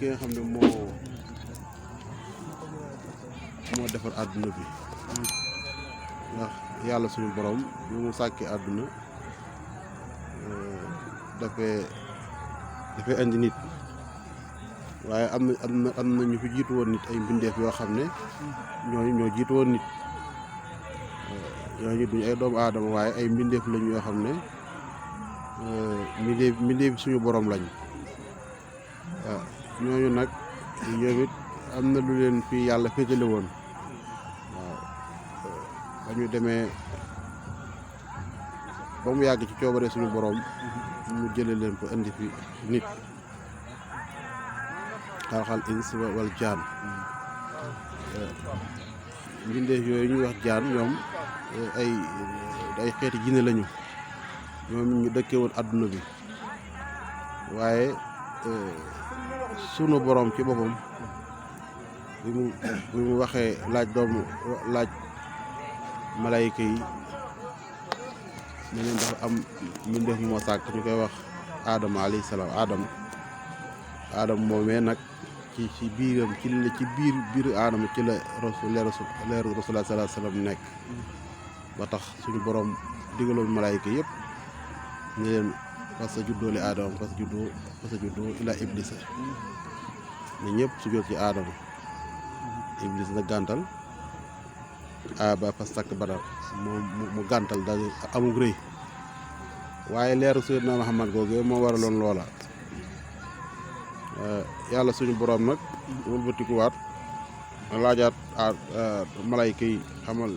ki nga xam ne moo defar àdduna bi ndax yàlla suñu borom bi mu sàkkee àdduna dafay indi nit waaye am na ñu fi jiitu woon nit ay mbindeef yoo xam ne ñooñu ñoo jiitu woon nit ñooñu duñu ay doomu aadama waaye ay mbindeef lañ yoo xam ne mbindeef suñu borom lañ waaw ñooñu nag ñoom it am na lu leen fi yàlla féetale woon waaw ba ñu demee ba mu yàgg ci coobare suñu borom mu jële leen ko indi fi nit xalxal ins wal jaan mbindeef yooyu ñuy wax jaan ñoom ay xeeti jinne lañu ñoom ñu dëkkee woon àdduna bi waaye sunu borom ci boppam bi mu waxee laaj malayka yi ne leen dafa am mbindeef moo sàkk ñu koy wax aadama alayhi salaam aadama moomee nag ci biiram ci biir aadama ci la leeru rasulullah sallallahu alayhi wasallam nekk ba tax suñu borom digaloon malayka yëpp ne leen parce que juddoo li aadama parce que juddoo ila iblisa ne ñëpp su jot ci aadama iblis na gàntal ba parce que bara mu gàntal daal amul rëy waaye leeru Seydina Muhammad googee moo waraloon loola yàlla suñu borom nag wëlbatikuwaat laajaat malayka yi xamal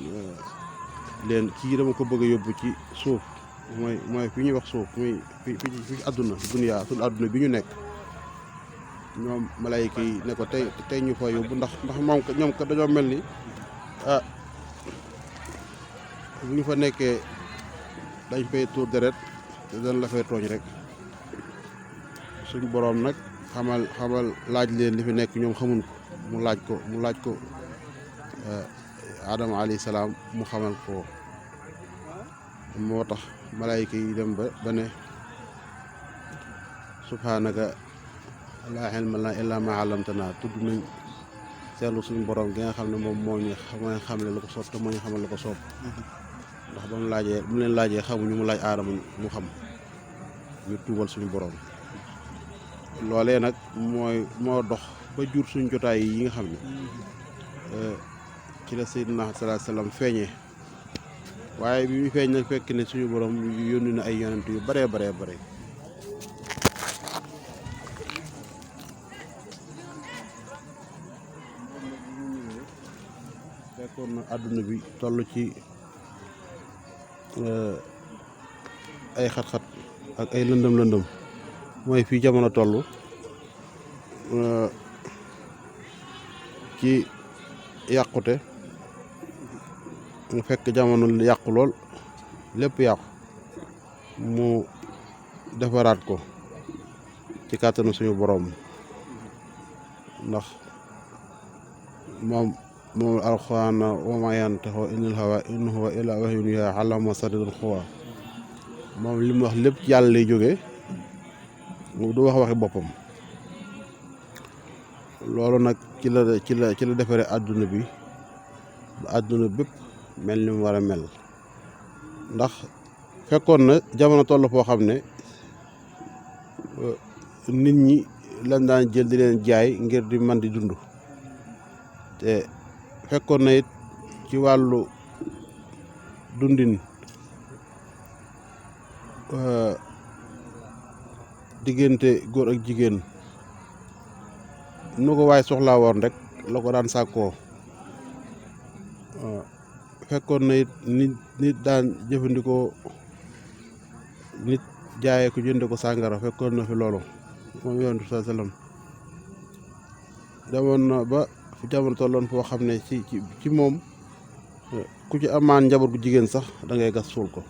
leen kii dama ko bëgg a yóbbu ci suuf mooy fi ñuy wax suuf muy fi àdduna duniyaa suñu àdduna bi ñu nekk ñoom malayka yi ne ko tey ñu fa yóbbu ndax ñoom ko dañoo mel ni bu ñu fa nekkee dañ fay tuur deret te dañ la fay tooñ rek suñ boroom nag xamal laaj leen li fi nekk ñoom xamuñ ko mu laaj ko Adama alayhi salaam mu xamal ko moo tax malayka yi dem ba ne subhaanaka laa ilma lanaa illaa maa allamtanaa tudd nañ seetlu suñu borom gi nga xam ne moom moo ñu xamle lu ko soob te moo ñu xamal lu ko soob ndax ba mu leen laajee xamuñu mu laaj aadama mu xam ñu tuubal suñu borom loolee nag moo dox ba jur suñ jotaay yi nga xam ne ci la Seydina sallallahu alayhi wasallam feeñee waaye bi mu feeñ nag fekk ne suñu borom yónni na ay yonent yu bare fekkoon na àdduna bi toll ci ay xat-xat ak ay lëndëm mooy fii jamono toll ci yàqute nga fekk jamono yàqu lool lépp yàqu mu defaraat ko ci kàttanu suñu borom ndax moom alxuraan wa maa yantiqu anil hawaa in huwa illaa wahyun yuuhaa allamahu shadiidul quwaa moom li mu wax lépp ci yàlla lay jógee du wax waxi boppam loolu nag ci la defaree àdduna bi ba àdduna bépp mel ni mu war a mel ndax fekkoon na jamono toll foo xam ne nit ñi lañ daan jël di leen jaay ngir di man di dund te fekkoon na it ci wàllu dundin diggante góor ak jigéen nu ko waaye soxlaa woon rek la ko daan sàkkoo fekkoon na it nit daan jëfandikoo nit jaayee ko jënde ko sàngara fekkoon na fi loolu moom yonent bi sallallahu alayhi wasallam demoon na ba fu jamono tolloon foo xam ne ci moom ku ci amaan njaboot gu jigéen sax da ngay gas suul ko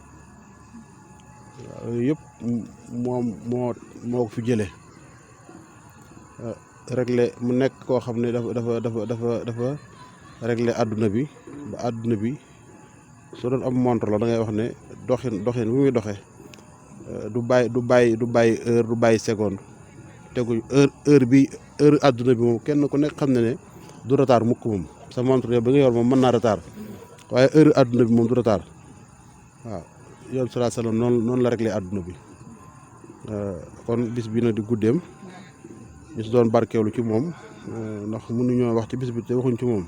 waaw yooyu yëpp moom moo ko fi jëlee réglé mu nekk koo xam ne dafa réglé àdduna bi ba àdduna bi soo doon am montre la da ngay wax ne doxin bu muy doxe du bàyyi heure du bàyyi seconde tegu heure àdduna bi moom kenn ku nekk xam ne du retard mukk moom sa montre ba nga yor moom mën naa retard waaye heure àdduna bi moom du retard waaw yoon sallallahu alayhi wasallam noonu la réglé àdduna bi kon bis bi nag di guddeem ñu si doon barkeelu ci moom ndax mënuñoo wax ci bis bi te waxuñ ci moom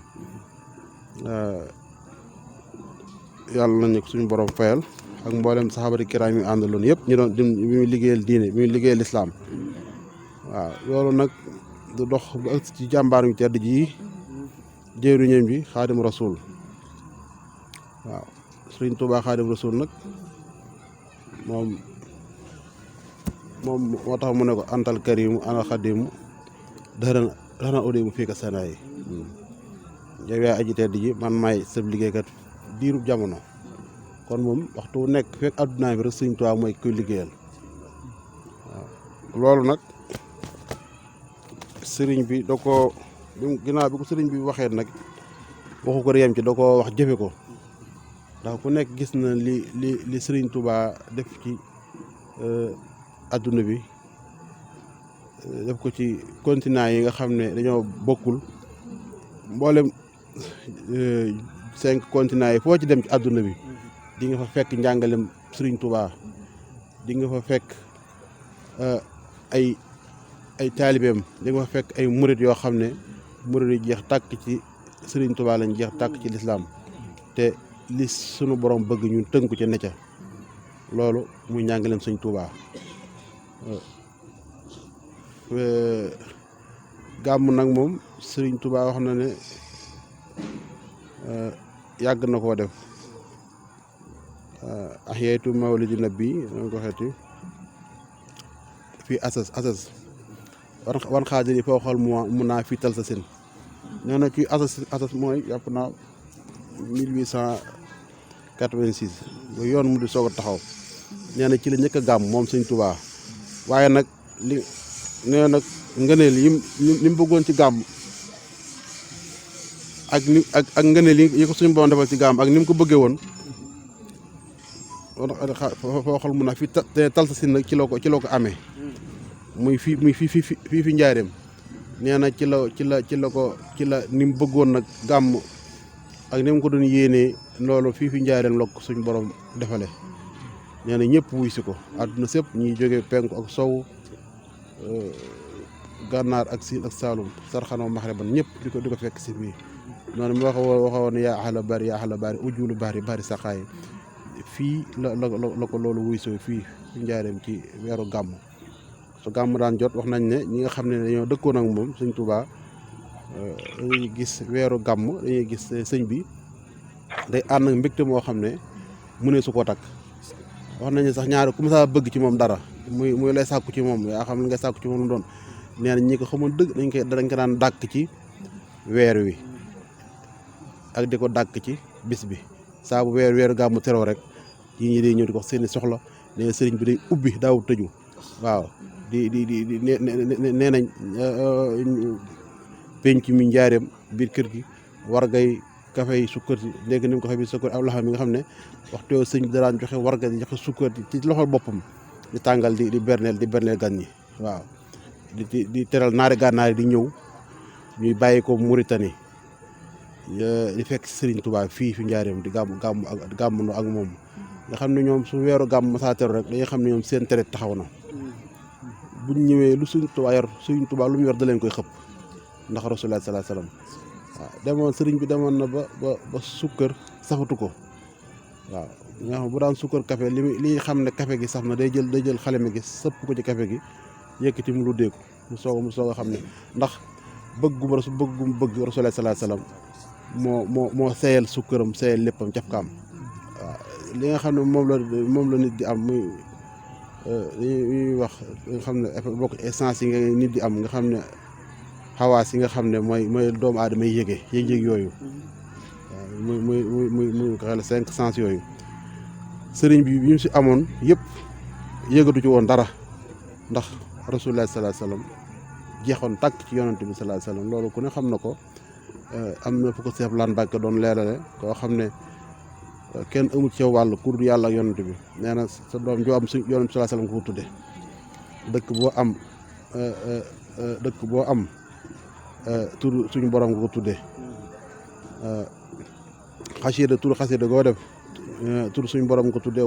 yàlla nañu ko suñu borom fayal ak mboolem saxaabati kiraam yi àndaloon yëpp ñu doon bi muy liggéeyal diine bi muy liggéeyal islaam waaw loolu nag du dox ba ëgg ci jàmbaar yu tedd ji jëwriñam bi xaadim rasul waaw Sëriñ Tuubaa xaadim rasul nag moom moo tax mu ne ko antal karimu ana xadimu dana audio mu fii ka sana yi yow yaay aji tedd ji man maay sëb liggéeykat diirub jamono kon moom waxtu wu nekk fekk àdduna bi rek Sëriñ Tuubaa mooy kuy liggéeyal waaw loolu nag sëriñ bi da ko ginnaaw bi ko sëriñ bi waxee nag waxu ko yem ci da ko wax jëfe ko ndax ku nekk gis na li Sëriñ Tuubaa def ci adduna bi def ko ci continent yi nga xam ne dañoo bokkul mboolem 5 continents yi foo ci dem ci adduna bi di nga fa fekk njàngalem Sëriñ Tuubaa di nga fa fekk ay taalibeem di nga fa fekk ay murit yoo xam ne murit yu jeex tàkk ci Sëriñ Tuubaa lañ jeex tàkk ci lislaam te li sunu borom bëgg ñu tënku ca ne ca loolu muy njàngaleem Sëriñ Tuubaa gàmm nag moom Sëriñ Tuubaa wax na ne yàgg na koo def ahyaytu mawlidi nabi danga ko xeeti fii asas wan xaajal yi foo xool mun naa fii tal sa seen nee na ci asas mooy yàpp naa 1886 ba yoon mu di soog a taxaw nee na ci la njëkk a gàmm moom Sëriñ Tuubaa waaye nag li nee nag ngëneel li mu bëggoon ci gàmm ak ngëneel yi ko suñu borom defal ci gàmm ak ni mu ko bëggee woon foo xool mun naa fii tal sa seen nag ci la ko amee muy fii njaareem nee na ci la ni mu bëggoon nag gàmm ak ni mu ko doon yéenee loolu fii njaareem la ko suñ borom defale nee na ñëpp wuy si ko àdduna sépp ñuy jógee penku ak sow gànnaar ak siin ak saalum sarxanoo maxreban ñëpp di ko fekk si fii noonu mu waxoon yaa ahla bari ujulu bari saqaay fii la ko loolu wuy soo fii njaareem ci weeru gàmm su gàmm daan jot wax nañ ne ñi nga xam ne dañoo dëkkoon ak moom Sëriñ Tuubaa dañuy gis weeru gàmm dañuy gis sëñ bi day ànd ak mbégte moo xam ne mu ne su ko takk wax nañu sax ñaari ku sa bëgg ci moom dara muy lay sàkku ci moom yaa xam ne nga sàkku ci moom lu doon nee na ñi ko xamoon dëgg dañ ko daan dàkk ci weer wi ak di ko dàkk ci bis bi saa bu weeru gàmmu teroo rek yi ñi day ñëw di ko wax seeni soxla nee na sëriñ bi day ubbi daaw tëju waaw di nee nañ penc mi njaareem biir kër gi wargay kafe yi sukkër si léegi ni mu ko xamee sukkër aw loxo mi nga xam ne waxtu yoo sëñ bi daraan joxe warga di joxe sukkër ci loxol boppam di tàngal di berneel gan ñi waaw di teral naari gànnaar yi di ñëw ñuy bàyyi ko Mauritanie di fekk Sëriñ Tuubaa fii fi njaareem di gàmmu ak moom nga xam ne ñoom su weeru gàmm masaa teru rek dañuy xam ne ñoom seen tere taxaw na buñ ñëwee lu Sëriñ Tuubaa yor Sëriñ Tuubaa lu mu yor da leen koy xëpp ndax Rasulullah sallallahu alayhi wasallam waaw sëriñ bi demoon na ba sukkër safatu ko waaw nga xam bu daan sukkër café li xam ne café gi saf na day jël xaleme gi sëpp ko ci café gi yëkkati mu luddee ko mu soog a xam ne ndax bëggum bëgg Rasulullah sallallahu alayhi wasallam moo seeyal sukkaram seeyal léppam cafkaam waaw li nga xam ne moom la nit di am muy ñuy wax nga xam ne bokk essence yi nga nit di am nga xam ne xawaas yi nga xam ne mooy doomu aadama yi yëg yooyu waaw muy ko xel 5 sens yooyu sëriñ bi ñu si amoon yëpp yëgatu ci woon dara ndax Rasulullah sallallahu alayhi wasallam jeexoon tàkk ci yonent bi sallallahu alayhi wasallam loolu ku ne xam na ko am na fu ko Seex Laan Mbàkke doon leerale koo xam ne kenn amul ci wàll ku dul yàlla ak yonent bi nee na sa doom joo am su yonent bi sallallahu alayhi wasallam ko tudde dëkk boo am dëkk boo am tur suñu borom nga ko tuddee xasida tur xasida goo def tur suñu borom nga ko tuddee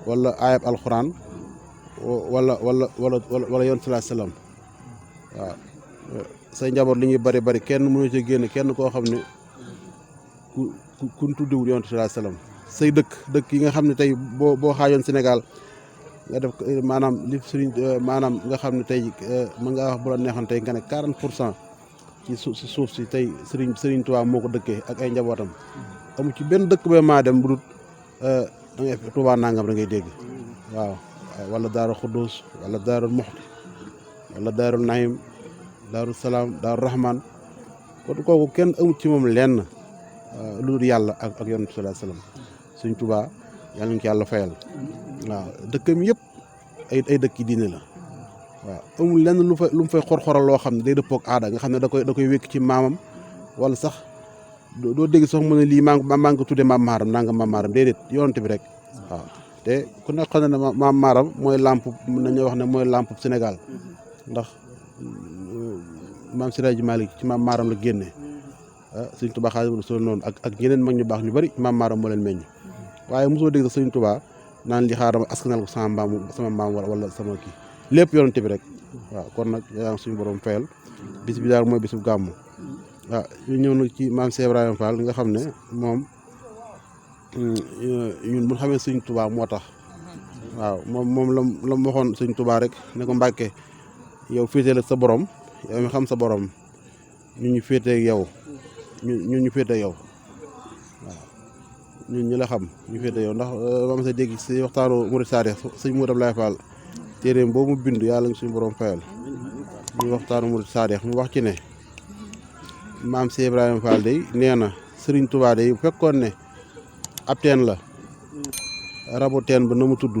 wala ayab alxuraan wala yoon salaa salaam waaw say njaboot li ñuy bari kenn mënu ci génn kenn koo xam ne ku tuddewul yoon salaa salaam say dëkk yi nga xam ne tey boo xaajoon Sénégal nga def maanaam li sëriñ maanaam nga xam ne tey mën nga wax bu la neexoon tey nga ne 40% ci suuf si tey sëriñ Tuubaa moo ko dëkkee ak ay njabootam amu ci benn dëkk ba maa dem bu dul da ngay Tuubaa nangam da ngay dégg waaw wala Daaru Xuddus wala Daaru Muxti wala Daaru Naim Daaru Salaam Daaru Rahman kon kooku kenn amut ci moom lenn lu dul yàlla ak yonent bi sallallahu alayhi wasallam sëriñ Tuubaa yàlla nañu ko yàlla fayal waaw dëkkam yëpp ay dëkki diine la waaw amul lenn lu mu fay xor-xoral loo xam ne day dëppook aada nga xam ne da koy wékk ci maamam wala sax doo dégg sax mu ne lii maa ngi ko tuddee maam maaram nanga maam maaram déedéet yonent bi rek waaw te ku nekk xam ne maam maaram mooy lamp nañu wax ne mooy lamp Sénégal ndax maam Siraaji Malik ci maam maaram la génne Sëriñ Tuubaa Xaadimu Rasuul noonu ak ñeneen mag ñu baax ñu bari maam maaram moo leen meññ waaye mosoo dégg sax Sëriñ Tuubaa naan li xaaral askanal ko sama maam wala sama kii lépp yonent bi rek waaw kon nag yaa ngi suñu borom fayal bis bi daal mooy bisu gàmmu waaw ñu ñëw nag ci maam Cheikh Ibrahima Fall nga xam ne moom ñun bu xamee Sëriñ Tuubaa moo tax waaw moom la mu waxoon Sëriñ Tuubaa rek ne ko Mbàkke yow féetee la sa borom yow mi xam sa borom ñu féetee yow ñu féetee yow waaw ñun ñi la xam ñu féetee yow ndax maam sa dégg si waxtaanu Murid Saadix sëñ Modou Ablaye Fall téeréem boobu mu bind yàlla nga suñu borom fayal ñu waxtaanu Murid Saadix mu wax ci ne maam Cheikh Ibrahima Fall day nee na Sëriñ Tuubaa day bu fekkoon ne ab teen la rabu teen ba na mu tudd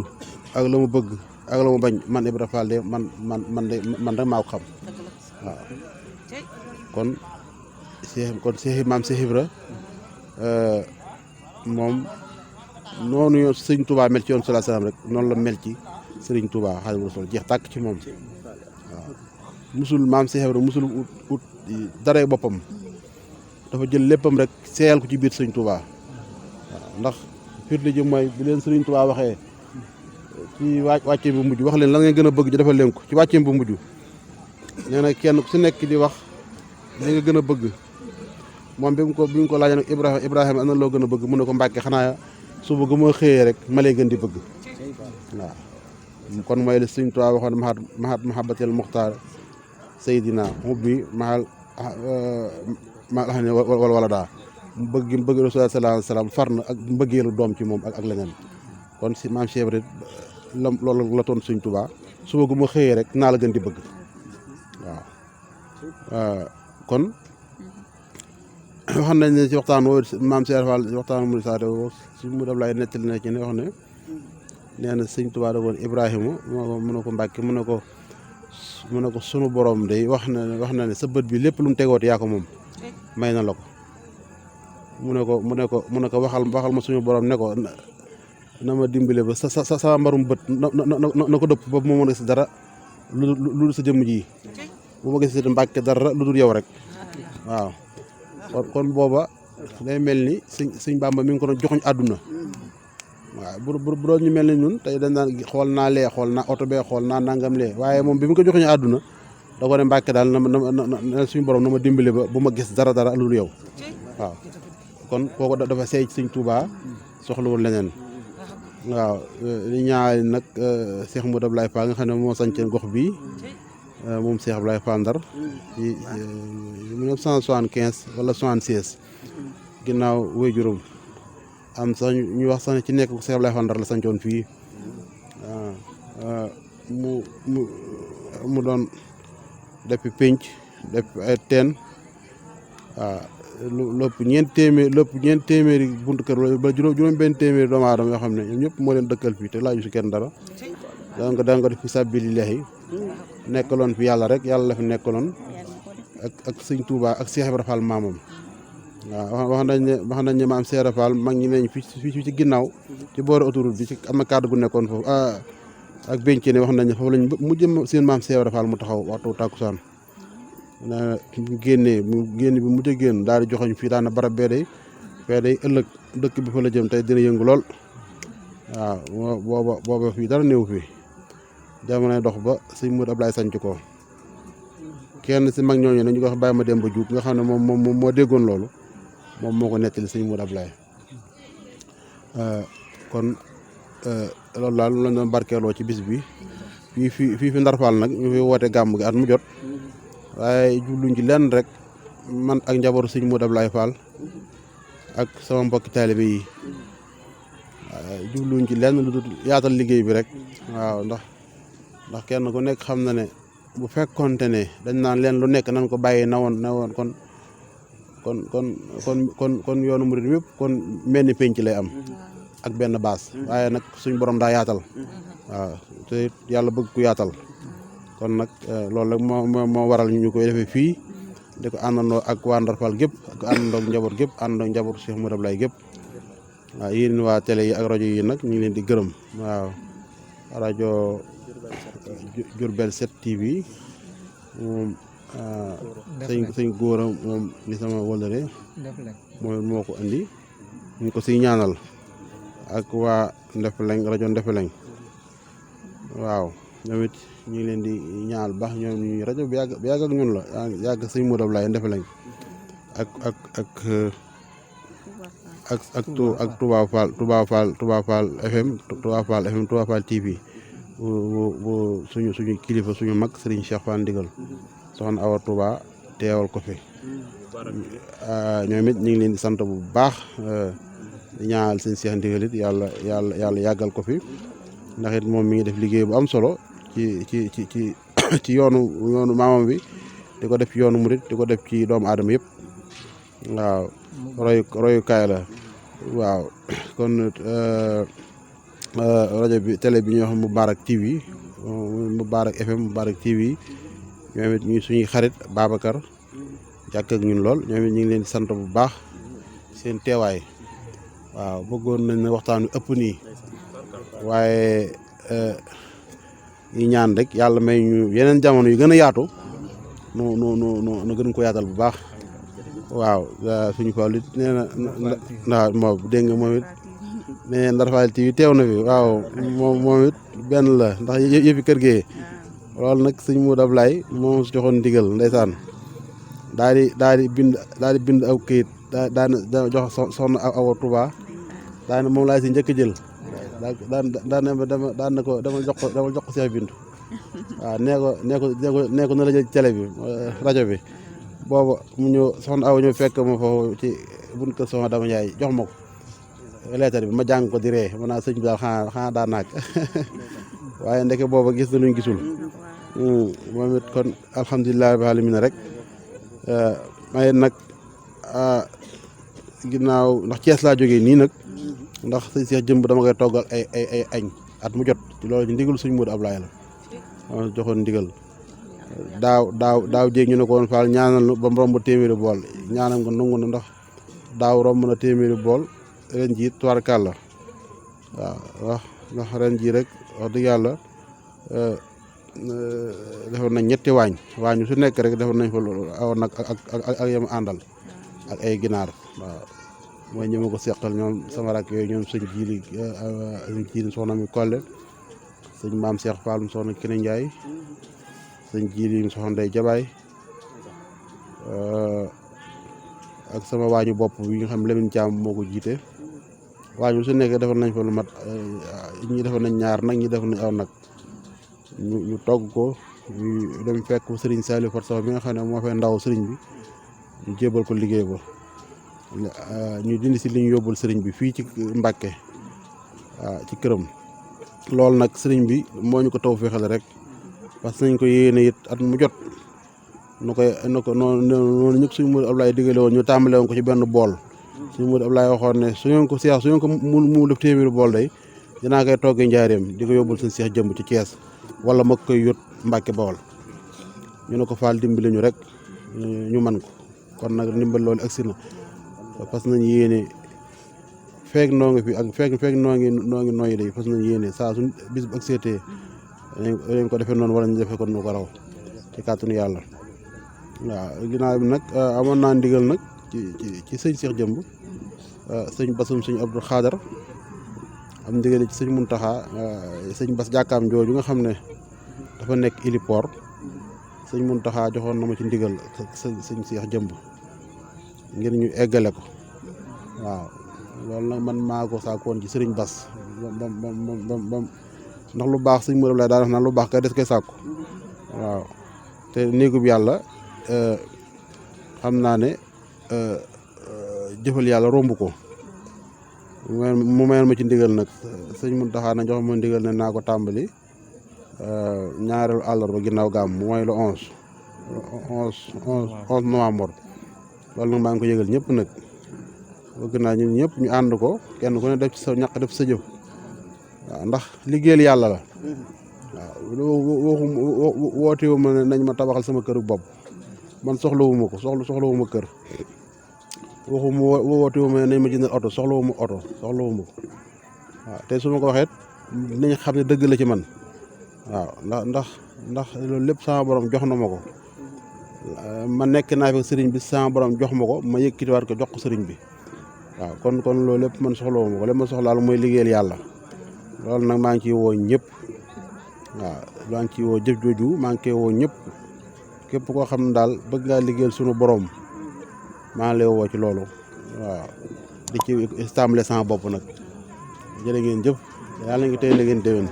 ak la mu bëgg ak la mu bañ man Ibrahima Fall de man rek maa ko xam waaw kon maam Cheikh Ibra moom noonu yoon Sëriñ Tuubaa mel ci yoon sallallahu alayhi wasallam rek noonu la mel ci Sëriñ Tuubaa Xaadimu Rasuul jeex tàkk ci moom waaw musul maam Cheikh Ibra musul ut daray boppam dafa jël léppam rek seeyal ko ci biir Sëriñ Tuubaa waaw ndax firnde ji mooy bi leen Sëriñ Tuubaa waxee ci wàcceem bu mujj wax leen la ngeen gën a bëgg ji defal leen ko ci wàcceem bu mujj nee na kenn ku si nekk di wax li nga gën a bëgg moom bi mu ko laajee nag Ibrahima am na loo gën a bëgg mu ne ko Mbàkke xanaa suba gu ma xëyee rek ma lay gën di bëgg waaw kon mooy la Sëriñ Tuubaa waxoon mahat mahabbatil muxtaar Seydina hubbi mahal xam ne wala daa mu bëgg Rasulullah sallallahu alayhi wasallam far na ak mbëggeelu doom ci moom ak leneen kon si maam Cheikh Ibrahima loolu la toon Sëriñ Tuubaa suba gu ma xëyee rek naa la gën di bëgg waaw kon wax nañ ne ci waxtaan woo maam Cheikh Fall ci waxtaan Murid Saadix si mu def lay nettali na ci ne wax ne nee na Sëriñ Tuubaa da woon Ibrahima mu ne ko Mbàkke mu ne ko sunu borom day wax na ne sa bët bi lépp lu mu tegoot yaa ko moom may na la ko mu ne ko waxal ma suñu borom ne ko na ma dimbale ba sa mbarum bët na ko dëpp ba mu mën a gis dara lu dul sa jëmm ji bu ma gis Mbàkke dara lu dul yow rek waaw kon booba day mel ni sëñ Bàmba mi ngi ko doon joxuñ àdduna waaw bu doon ñu mel ni ñun tey dañ naan xool naa lee xool naa oto bee xool naa nangam lee waaye moom bi mu ko joxuñu àdduna da ko ne Mbàkke daal na suñu borom na ma dimbale ba bu ma gis dara lu dul yow waaw kon kooku dafa seey ci Sëriñ Tuubaa soxlawul leneen waaw li ñaari nag Cheikh Modou Ablaye Fall nga xam ne moo sañceen gox bii moom Cheikh Ablaye Fall Ndar ci 1975 wala 76 ginnaaw wéy juróom am sax ñu wax sax ne ci nekk Cheikh Ablaye Fall Ndar la sañcoon fii mu doon depuis pénc depuis ay teen waaw lépp ñeent téeméeri buntu kër ba juróom benn téeméeri doomu aadama yoo xam ne ñoom ñëpp moo leen dëkkal fii te laaju si kenn dara da nga def fi sabilillahi nekkaloon fi yàlla rek yàlla la fi nekkaloon ak Sëriñ Tuubaa ak Cheikh Ibrahima Fall maamam waaw wax nañ ne maam Cheikh Ibrahima Fall mag ñi neñ fi ci ginnaaw ci boori autoroute bi ci am na kàddu gu nekkoon foofu ak benc ne wax nañ ne foofu lañ mujj seen maam Cheikh Ibra Fall mu taxaw waxtu tàkkusaan mu génnee mu génn bi mujj a génn daal di joxoñ fii daana barab bee day ëllëg dëkk bi fa la jëm tey dina yëngu lool waaw booba fii dara néew fii jamonoy dox ba sëñ Modou Ablaye sanc ko kenn si mag ñooñu nañu ko wax bàyyi ma dem ba juug nga xam ne moom moo déggoon loolu moom moo ko nettali sëñ Modou Ablaye kon loolu daal lañ doon barkeeloo ci bis bi fii fi Ndar Fall nag ñu fi woote gàmm gi at mu jot waaye jubluñ ci lenn rek man ak njabootu sëñ Modou Ablaye Fall ak sama mbokki taalibe yi jubluñ ci lenn lu dul yaatal liggéey bi rek waaw ndax kenn ku nekk xam na ne bu fekkonte ne dañ naan leen lu nekk nañ ko bàyyi na woon kon yoonu murid yëpp kon mel ni penc lay am ak benn baas waaye nag suñ borom daa yaatal waaw te yàlla bëgg ku yaatal kon nag loolu rek moo waral ñu koy defee fii di ko àndandoo ak waa Ndar Fall gépp ak àndandoo ak njaboot gépp àndandoo ak njaboot Cheikh Modou Ablaye gépp waaw yéen waa télé yi ak rajo yi nag ñu ngi leen di gërëm waaw rajo Diourbel 7 TV moom sëñ góora moom li sama wëllëre moo ko andi ñu ko siy ñaanal ak waa Ndefleng rajo Ndefleng waaw ñoom it ñu ngi leen di ñaanal baax ñoom ñu rajo bi yàgg ak ñun la yàgg sëñ Modou Ablaye Ndefleng ak Touba Fall FM Touba Fall TV bu suñu kilifa suñu mag Serigne Cheikh Fall Ndigal soxna Awa Touba teewal ko fi ñoom it ñu ngi leen di sant bu baax di ñaanal seen Cheikh Ndigal it yàlla yàggal ko fi ndax it moom mi ngi def liggéey bu am solo ci yoonu maamam bi di ko def ci yoonu murit di ko def ci doomu aadama yëpp waaw royukaay la waaw kon rajo bi télé bi ñuy wax Moubarak TV Moubarak FM Moubarak TV ñoom it ñu suñuy xarit Babacar jàkk ak ñun lool ñoom it ñu ngi leen di sant bu baax seen teewaay waaw bëggoon nañ ne waxtaan wi ëpp nii waaye ñu ñaan rek yàlla may ñu yeneen jamono yu gën a yaatu nu gën ko yaatal bu baax waaw suñu Fall it nee na waaw dégg nga moom it nee Ndar Fall TV teew na fi waaw moom it benn la ndax yëfi kër gee loolu nag sëñ Modou Ablaye moom su joxoon ndigal ndeysaan daal di bind aw këyit daa jox soxna Awa Touba daane moom laay si njëkk a jël daan na ko dama jox ko Cheikh Bintou waaw nee ko na la jël télé bi rajo bi booba mu ñëw soxna Awa ñëw fekk ma foofu ci bunt kër soxna Dama Ndiaye jox ma ko leetar bi ma jàng ko di ree ma naa sëñ bi daal xanaa daa naag waaye ndeke booba gis na luñ gisul moom it kon alhamdulilah rabbil alamin rek may nag ginnaaw ndax Thiès laa jógee nii nag ndax sëñ Cheikh jëmb dama koy toggal ay añ at mu jot ci loolu ci ndigal suñ Modou Ablaye la ma joxoon ndigal daaw jéeg ñu ne ko woon Fall ñaanal ba mu romb téeméeri bool ñaanal nga nangu na ndax daaw romb na téeméeri bool ren jii tubaarkàlla waaw ndax ren jii rek wax dëgg yàlla defoon nañ ñetti waañ su nekk rek defoon nañ fa aw nag ak yam àndal ak ay ginaar waaw mooy ñi ma ko seqal ñoom sama rak yooyu ñoom sëñ jiili soxna mi Kolle sëñ Mame Cheikh Fall mu soxna Kine Ndiaye sëñ jiili mu soxna Ndeye Jabaay ak sama waañu bopp bi nga xam Lamine Thiam moo ko jiite waañu su nekk defoon nañ fa lu mat ñi defoon nañ ñaar nag ñi defoon nañ aw nag ñu togg ko ñu dem fekk Serigne Saliou Fatou Sow bi nga xam ne moo fay ndaw Serigne bi ñu jébal ko liggéey ba ñu dindi si li ñu yóbbul Serigne bi fii ci Mbàkke waaw ci këram loolu nag Serigne bi moo ñu ko taw féexal rek parce que nañ ko yéene it at mu jot noonu ñëpp suñu Modou Ablaye digale woon ñu tàmbale woon ko ci benn bool suñu Modou Ablaye waxoon ne su ngeen ko mu def téeméeri bool day dinaa koy toggee njaareem di ko yóbbul suñu Cheikh jëmb ci Thiès wala ma koy yót Mbàkke Bawol ñu ne ko Fall dimbali ñu rek ñu man ko kon nag ndimbal loolu agsi na parce que nañ yéene feek noo ngi fi ak feek noo ngi nooyi day parce que nañ yéene saa suñ bis bu agseetee dañ ko defee noonu wala ñu defee ko nu ko raw ci kàttanu yàlla. waaw ginnaaw bi nag amoon naa ndigal nag ci sëñ Cheikh jëmb sëñ Basum sëñ Abdou Khadar am ndigal ci sëñ Muntaxa sëñ Bas jàkkaam jooju nga xam ne dafa nekk héliport sëñ Muntaxa joxoon na ma ci ndigal sëñ Cheikh jëmb ngir ñu eggale ko waaw loolu nag man maa ko sàkkoon ci sëriñ Bas bam ndax lu baax sëñ Modou Ablaye daa def naan lu baax kay des koy sàkku waaw te néegub yàlla xam naa ne jëfal yàlla romb ko mu mayal ma ci ndigal nag sëñ Muntaxa na jox ma ndigal ne naa ko tàmbali ñaareelu àllarba ginnaaw Gamou mooy le 11 novembre loolu nag maa ngi ko yëgal ñëpp nag bëgg naa ñun ñëpp ñu ànd ko kenn ku ne def ci sa ñaq def sa jëf waaw ndax liggéeyal yàlla la waaw wootewu ma ne nañ ma tabaxal sama këru bopp man soxlawuma ko soxlawuma kër wootewu ma ne nañ ma jëndal oto soxlawuma ko waaw te su ma ko waxee dinañ xam ne dëgg la ci man waaw ndax loolu lépp sama borom jox na ma ko ma nekk naa fi sëriñ bi sama borom jox ma ko ma yëkkatiwaat ko jox ko sëriñ bi waaw kon loolu lépp man soxlawuma ko lépp ma soxlaal mooy liggéeyal yàlla loolu nag maa ngi ciy woo ñëpp waaw maa ngi ciy woo jëf jooju maa ngi koy woo ñëpp képp koo xam ne daal bëgg ngaa liggéeyal sunu borom maa ngi lay woo ci loolu waaw di ci tàmbale sama bopp nag jërë ngeen jëf yàlla ngi tey la ngeen déwén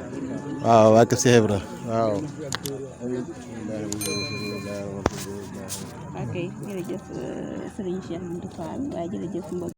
waaw waa Kër Cheikh Ibra waaw. ok jërëjëf Serigne Cheikh Bintou Fall waaye jërëjëf mbokk